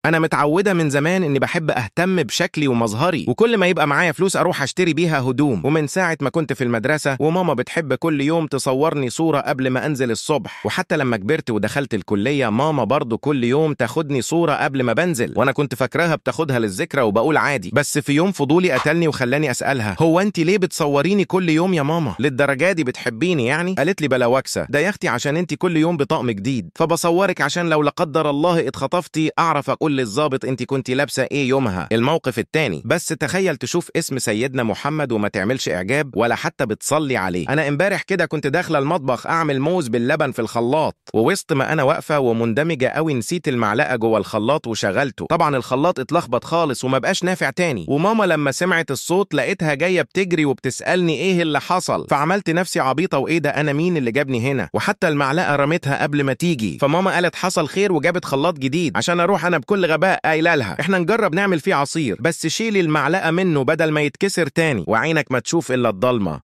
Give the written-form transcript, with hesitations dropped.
انا متعوده من زمان اني بحب اهتم بشكلي ومظهري، وكل ما يبقى معايا فلوس اروح اشتري بيها هدوم. ومن ساعة ما كنت في المدرسة وماما بتحب كل يوم تصورني صوره قبل ما انزل الصبح، وحتى لما كبرت ودخلت الكلية ماما برضو كل يوم تاخدني صوره قبل ما بنزل، وانا كنت فاكراها بتاخدها للذكرى وبقول عادي. بس في يوم فضولي قتلني وخلاني اسالها، هو انت ليه بتصوريني كل يوم يا ماما؟ للدرجة دي بتحبيني يعني؟ قالت لي بلا وكسه، ده يا اختي عشان انت كل يوم بطقم جديد، فبصورك عشان لو لا قدر الله اتخطفتي اعرف اقول للظابط انت كنت لابسه ايه يومها. الموقف الثاني، بس تخيل تشوف اسم سيدنا محمد وما تعملش اعجاب ولا حتى بتصلي عليه. انا امبارح كده كنت داخله المطبخ اعمل موز باللبن في الخلاط، ووسط ما انا واقفة ومندمجه قوي نسيت المعلقة جوه الخلاط وشغلته. طبعا الخلاط اتلخبط خالص وما بقاش نافع تاني، وماما لما سمعت الصوت لقيتها جاية بتجري وبتسالني ايه اللي حصل، فعملت نفسي عبيطه وايه ده، انا مين اللي جابني هنا؟ وحتى المعلقة رميتها قبل ما تيجي. فماما قالت حصل خير وجابت خلاط جديد عشان اروح انا بكل غباء قايله لها احنا نجرب نعمل فيه عصير، بس شيلي المعلقة منه بدل ما يتكسر تاني، وعينك ما تشوف الا الضلمة.